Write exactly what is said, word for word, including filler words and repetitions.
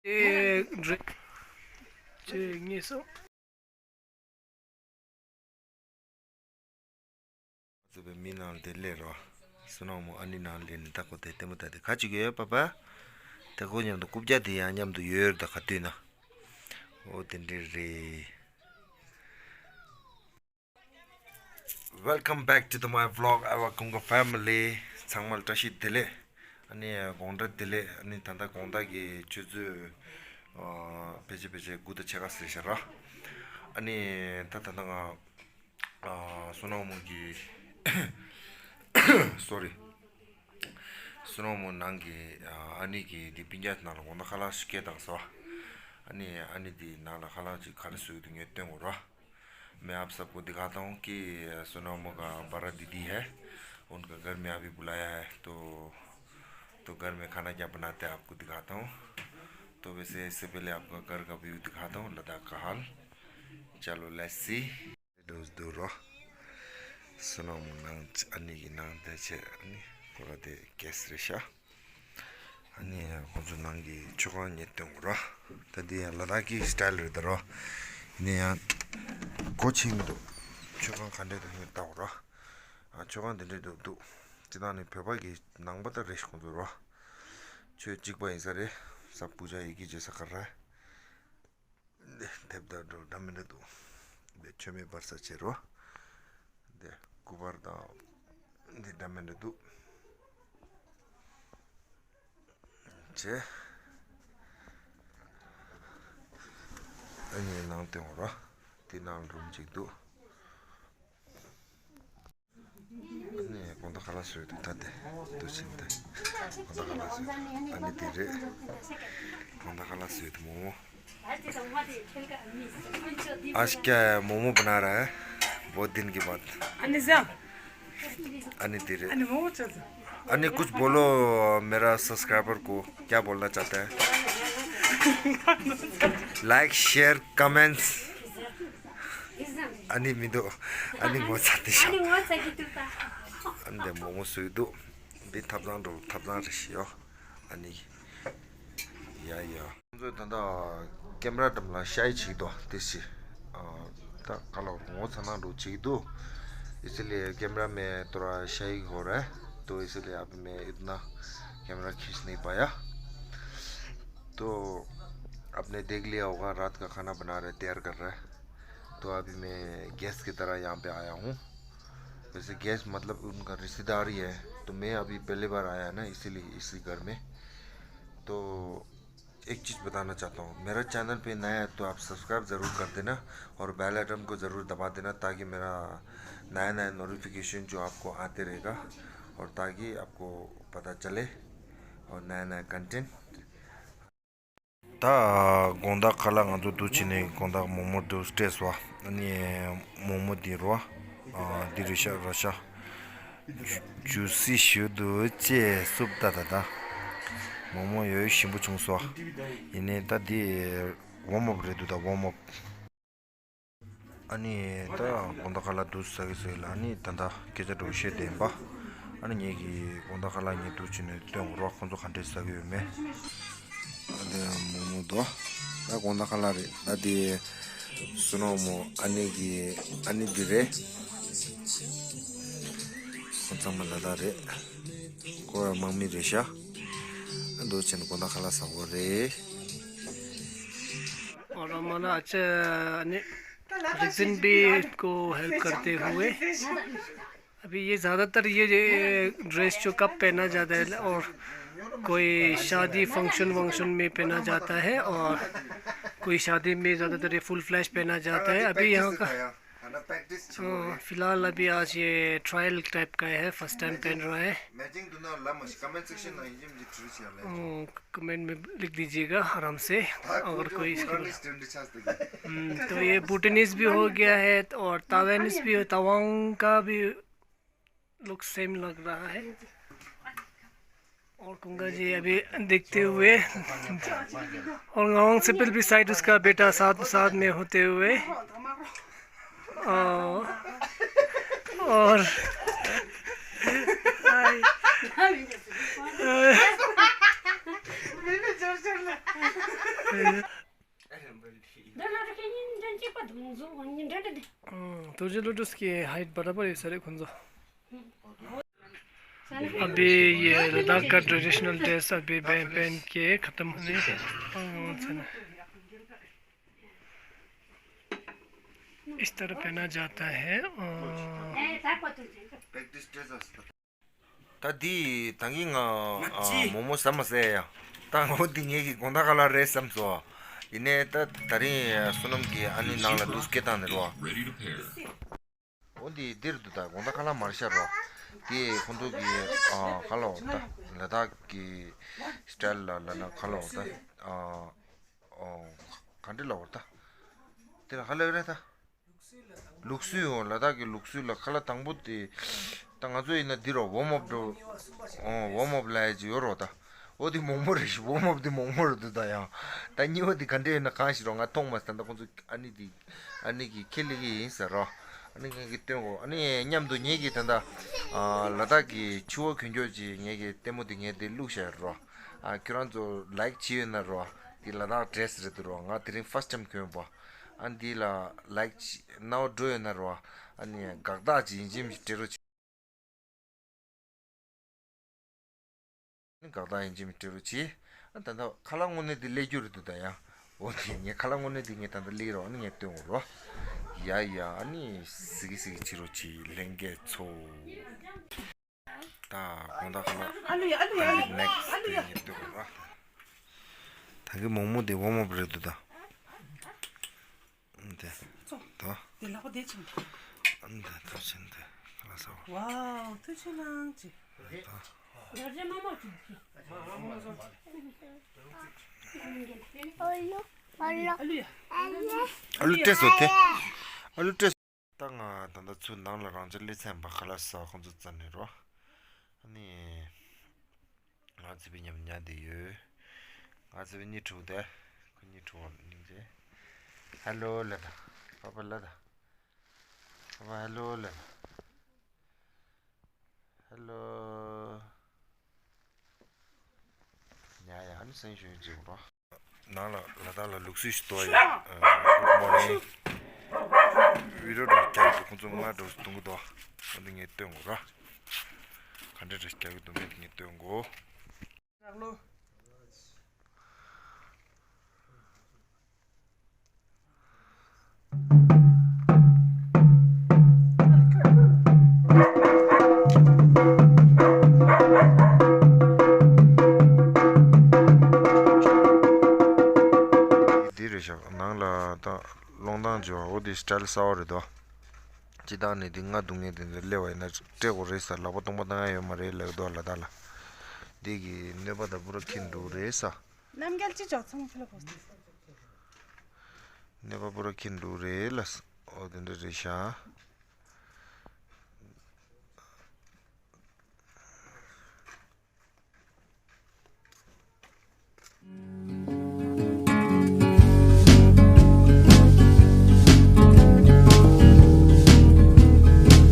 ཨེ་འདྲེ་ཅེས་ངེས་སོ། གཙོས་པའི་མི་ནང་དེ་ལས་རོ། བསོད་ནམས་མོ་ཨ་ནི་ནང་ལས་ནི་ད་ཁོ་དེ་ལྟད་མོ་ལྟ་དེ་ག་ཅིག་ཡོད་པ་པ། དེ་ཁོ་མཉམ་དུ་རྐུབ་བཀྱག་དེ་ཡང་མཉམ་དུ་ཡོད་ད་ག་དུས་ན། ཨོ་དེ་འདྲས་རེད། Welcome back to the my vlog, our Konga family. ཚང་མ་ལ་བཀྲ་ཤིས་བདེ་ལེགས། ཨ་ནི་དགོང་དག་བདེ་ལེགས། ཨ་ནི་ད་ལྟ་དགོང་དག་གི་ཆུ་ཚོད་ཨ་ཕལ་ཆེར་ཕལ་ཆེར་དགུ་དང་ཕྱེད་ཀ་ཟིན་ཤག་ར། ཨ་ནི་ད་ད་ལྟ་ང་ཨ་བསོད་ནམས་མོ་གི་sorry། བསོད་ནམས་མོ་ནང་གི་ཨ་ནི་གི་འདི་སྤུན་ཀྱག་ནང་ལ་དགོང་དག་ཁ་ལག་ཞིག་སྐྱེལ་བཏང་སོང་། ཨ་ནི་ཨ་ནི་འདི་ནང་ལ་ཁ་ལག་ཅིག་ག་རེ་བཟོས་འདུག་ངས་སྟོན་དགོས་ར། मैं आप सबको दिखाता हूँ कि सोनामो का बड़ा दीदी है, उनका घर में अभी बुलाया है, तो तो घर में खाना क्या बनाते हैं आपको दिखाता हूँ। तो वैसे इससे पहले आपका घर का व्यू दिखाता हूँ, लद्दाख का हाल। चलो, let's see। Dos duro. Sono mo nang ani nang de che ani kora de guest re sha. Ani ko zu nang gi chokan nyet tong ro. Ta di la da ki style re da ro. Ni ya ko ching do. Chokan kan de do ta ro. ཨ་ཆོས་ཁང་འདི་འདྲས་འདུག་འདུག་ཅི་ད་ནི་བོད་པ་གི་ནང་པ་ད་རེད་ཁོང་ཚོ་རོ། ཆོས་གཅིག་པ་ཡིན་ས་རེད། सब पूजा एक ही जैसा कर रहा है। འདི་དེབ་ད་འགྲོ་འདྲ་མི་འདྲ་འདུག་འདི་ཆོས་མེད་པར་ས་བྱེད་རོ། འདི་སྐུ་པར་དང་འདི་འདྲ་མི་འདྲ་འདུག་བྱས། ཨ་ནི་ནང་སྟེང་འོ་ར། དེ་ནང་རུམ་གཅིག་འདུག་ཨ་ནི་དགོང་དག་ཁ་ལག་བཟོས་འདུག་ད་དེ་དུ་ཕྱིན་ཏེ། དགོང་དག་ཁ་ལག་བཟོས་འདུག་ཨ་ནི་དེ་རེད། དགོང་དག་ཁ་ལག་བཟོས་འདུག་མོག་མོག आज क्या है मोमो बना रहा है बहुत दिन के बाद। अनिजा। अनि तेरे अनि मोमो चाचा। अनि कुछ बोलो मेरा सब्सक्राइबर को क्या बोलना चाहता है। Like share comments. अनि मिदो अनि मोमो चाहते अनि मोमो चाहते तू ता अनि दे मोमो सुइदो दे थापदान रो थापदान रिशियो अनि या या ཁོང་ཚོས་ད་ལྟ་ཀེམ་ར་འགྲམ་ལ་ཤའི་བྱེད་ཀྱི་འདུག་དེ་ཕྱི་ད་ག་ལ་ངོ་ཚ་ན་འགྲོ་བྱེད་ཀྱི་འདུག इसलिए कैमरा में थोड़ा शाई हो रहा है तो इसलिए अभी मैं इतना कैमरा खींच नहीं पाया। तो आपने देख लिया होगा रात का खाना बना रहे तैयार कर रहा है। तो अभी मैं गेस्ट की तरह यहाँ पे आया हूँ। वैसे गेस्ट मतलब उनका रिश्तेदार ही है। तो मैं अभी पहली बार आया ना इसीलिए इसी घर में। तो एक चीज़ बताना चाहता हूँ मेरा चैनल पे नया है तो आप सब्सक्राइब ज़रूर कर देना। और बेल आइटम को ज़रूर दबा देना ताकि मेरा नया नया नोटिफिकेशन जो आपको आते रहेगा। और ताकि आपको पता चले और नया नया कंटेंट। ད་དགོང་དག་ཁ་ལག་ང་ཚོ་འདུག་བྱས་ནས་དགོང་དག་མོག་མོག་འདུག་སྤྲད་སོང་། ཨ་ནི་མོག་མོག་འདི་རོ། ཨ་འདི་རེད་ཤག་ར་ཤག་ཇུ་སི་ཞུ་འདུག་ཅེས་སུབ་ད་ད་ད། མོག་མོག་ཡོད་ཞིམ་པོ་བྱུང་སོང་། ཡིན་ནའི་ད་འདི་ཝོམ་ཨབ་རེད་འདུག་ད་ཝོམ་ཨབ། ཨ་ནི་ད་དགོང་དག་ཁ་ལག་འདུག་ཟ་གི་ཟེར་ལ་ཨ་ནི་ད་ད་སྐད་ཆ་འགྲོ་བཤད་བསྟན་པ། ཨ་ནི་ངེད་ཀྱི་དགོང་དག་ཁ་ལག་ངས་འདུག་བྱས་ནས་སྟོན་རོགས་ཁོང་ཚོ་ག་འདྲས་ཟ་གི་ཡོད་མེད། ཨ་ནི་མོག་མོག་འདུག་ད་དགོང་དག་ཁ་ལག་རེད་ད་དེ། བསོད་ནམས་མོ་ཨ་ནེ་གི་ཨ་ནེ་འདི་རེད། ཁོ་ཚང་མ་ལ་ལ་རེད། ཁོ་དམག་མི་རེད་ཤག་ཨ་འདུག་བྱས་ནས་དགོང་དག་ཁ་ལག་ཟ་གི་རེད། और हमारा अच्छा ने रिक्सिन भी को हेल्प करते हुए अभी ये ज़्यादातर ये ड्रेस जो कब पहना जाता है और कोई शादी फंक्शन वंक्शन में पहना जाता है और कोई शादी में ज़्यादातर ये फुल फ्लैश पहना जाता है। अभी यहाँ का हाँ, फिलहाल अभी आज ये ट्रायल टाइप का है, फर्स्ट टाइम पहन रहा है। हाँ, कमेंट में लिख दीजिएगा आराम से अगर कोई इसके बारे में। हम्म, तो ये भूटानीज भी हो गया है और तावानीज भी हो, तवांग का भी लुक सेम लग रहा है। और कुंगा जी अभी देखते हुए और गांव से पहले भी साइड उसका बेटा साथ साथ में होते हुए और, और འདི་ལ་ར་ཁེ་ཉིན་འདྲ་གཅིག་པ་དུང་འཛུགས་ཉིན་འདྲ་འདྲ་འདི། ཨང་། རྡོ་རྗེ་བློ་གྲོས་ཀྱི་ཧའིཊ་བར་བར་ཡོད་ས་རེད་ཁོང་ཚོ། अभी ये लद्दाख का ट्रेडिशनल ड्रेस अभी पहन पहन के ख़त्म होने, अ, इस तरह पहना जाता है, अ, ད་འདི་ད་གིན་ང་ཨ་མོག་མོག་ཟ་མ་ཟེར་ཡ། ད་འོ་འདི་ངེད་ཀྱི་དགོང་དག་ཁ་ལག་རེད་བསམ་སོང་། ཡིན་ནའི་ད་ད་རིང་བསོད་ནམས་ཀྱིས་ཨ་ནི་ནང་ལ་འདུག་སྐད་བཏང་ནས་རོ། འོ་འདི་འདིར་འདུག་ད་དགོང་དག་ཁ་ལག་མར་ཤར་རོ། དེ་ཁོང་ཚོ་གི་ཨ་ག་ལ་འོ་ད་ལ་དྭགས་ཀྱི་སི་ཊལ་ལ་ལ་ན་ག་ལ་འོ་ད་ཨ་ཨོ་ག་འདྲ་ལ་འོ་ད་དེ་ལ་ག་ལ་རེད་ད། ལུགས་སྲོལ་འོ་ལ་དྭགས་ཀྱི་ལུགས་སྲོལ་ལ་ཁ་ལག་དང་པོ་དེ་ད་ང་ཚོ་ཡིན་ན་འདི་རོ་ཝོམ་ཨབ་འགྲོ། ཨོ་ཝོམ་ཨབ་ལ་ཡ་ཅིག་ཡོད་རོ་ད། འོ་དེ་མོག་མོག་རེད་ཤི་ཝོམ་ཨབ་དེ་མོག་མོག་རེད་འདུག་ད་ཡང་། ད་གཉིས་པ་དེ་ག་འདྲ་ཡིན་ན་གང་ཞིག་རོ་ང་མཐོང་མ་ད་ད་ཁོང་ཚོ་ཨ་ནི་དེ་ཨ་ནི་གི་ཁས་ལེན་གི་ཡིན་ཟེར་རོ། ཨ་ནི་ངས་གི་སྟོན་གོ་ཨ་ནི་མཉམ་དུ་ངས་གི་ད་ད་ཨ་ལ་དྭགས་ཀྱི་ཕྱུ་པ་གྱོན་གྱོན་ཅིག་ངས་གི་ལྟད་མོ་དེ་ངས་དེ་བླུགས་བཞག་རོ། ཨ་ཁྱོད་རང་ཚོ་ལའིཀ་བྱས་ཡོད་ན་རོ། དེ་ལ་དྭགས་ཌེ་རེས་རེད་འདུག་རོ། ང་དེ་རིང་ཕར་སི་ཊི་ཊའིམ་གྱོན་པ། ཨ་འདི་ལ་ལའིཀ་ཅིག་གནང་བ་འགྲོ་ཡོད་ན་རོ། ཨ་ནི་དགག་རྟགས་ཅིག་ཡིན་གཅིག་མིན་གཅིག་སྤྲད་རོགས་གྱིས། ཨ་ནི་དགག་རྟགས་ཡིན་གཅིག་མིན་གཅིག་སྤྲད་རོགས་གྱིས། ཨ་ད་ལྟ་ཁ་ལག་དངོས་གནས་འདི་སླེབས་རྒྱུ་རེད་འདུག་ད་ཡང་། འོ་དེ་ངས་ཁ་ལག་དངོས་གནས་འདི་ངས་ད་ལྟ་སླེབས་རོགས་ཨ་ནི་ངས་སྟོན་འོ་རོ། ཡ་ཡ་ཨ་ནི་ཟི་གི་ཟི་གི་བྱེད་རོགས་གྱིས་ལྷན་རྒྱས་ཚོ། ད་དགོང་དག་ཁ་ལག་ཨ་ལུ་ཡ་ཨ་ལུ་ཡ་ཨ་ལུ་ཡ་ནེག་སི་ཨ་ལུ་ཡ་ཊི་དེ་ངས་སྟོན་དགོས་ར། ད་གི་མོག་མོག་དེ་ཝོམ་ཨབ་རེད་འདུག་ད། དེ་ཚོ་ད་དེ་ལག་པ་དེ་ཆུང་། ད་ཐུགས་ཆེན་དེ་ཁ་ལག་ཟ་བ། ཝའོ་ཐུགས་ཆེན་ལང་ཅི། ད་རྡོ་རྗེ་མོག་མོག་ཆུང་ཆུང་། ཨ་ལུ་ཡ་ཨ་ལུ་སྤྲད་སོ་དེ། ཨ་ལུ་སྤྲད། ད་ང་ད་ལྟ་ཚུར་ནང་ལ་རང་ཅག་སླེབས་ཚར་ཡིན་པ་ཁ་ལག་ཟ་ཁོང་ཚོ་རྩ་ནས་རོ། ཨ་ནི། ང་ཚེ་བའི་མཉམ་ཉལ་བསྡད་ཡོད། ང་ཚེ་བའི་གཉིད་ཁུག་དེ། ཁོ་གཉིད་ཁུག་སྙིང་རྗེ། ཧེ་ལོ་ལབ་དང་། པ་པ་ལབ་དང་། པ་པ་ཧེ་ལོ་ལབ་དང་། ཧེ་ལོ། ཉལ་ཡ་ཨ་ནི་སེམས་ཤུགས་ཅིག་རོ། ནང་ལ་ལ་དྭགས་ལ་ལུགས་སྲོལ་ཞིག་འདུག་ཡ། Good morning། བི་ཌི་ཡོ་འདྲ་རྒྱག་གི་འདུག་ཁོང་ཚོ་ང་འདྲ་བོ་གཏོང་གི་འདུག་འོ་འདི་ངས་སྟོན་དགོས་ར། ག་འདྲ་འདྲ་རྒྱག་གི་འདུག་མེད་འདི་ངས་སྟོན་དགོས། རག་ལོ། འདི་རེད་ཤག་ནང་ལ་ད་སློང་སྟངས་བྱས་པ་འོ་འདི་སི་ཊལ་གསར་པ་རེད་དོ། སྤྱིར་བཏང་ནས་འདི་རྔ་རྡུང་མཁན་དེ་འདྲ་སླེབས་པ་ཡིན་ན་སྤྲད་དགོས་རེད་ཟེར། ལག་པ་སྟོང་པ་བཏང་ཡ་ཡོད་མ་རེད་ལབ་ཀྱི་འདུག་ལ་དྭགས་ལ། འདི་གི་གནོད་པ་ད་པུ་ར་འཁྱེར་འགྲོ་རེད་ས། རྣམ་རྒྱལ་ཅི་ཅོག་ཚང་མ་ཕི་ལ་གོ། གནོད་པ་པུ་ར་འཁྱེར་འགྲོ་རེད་ལ། འོ་དེ་འདྲ་རེད་ཤག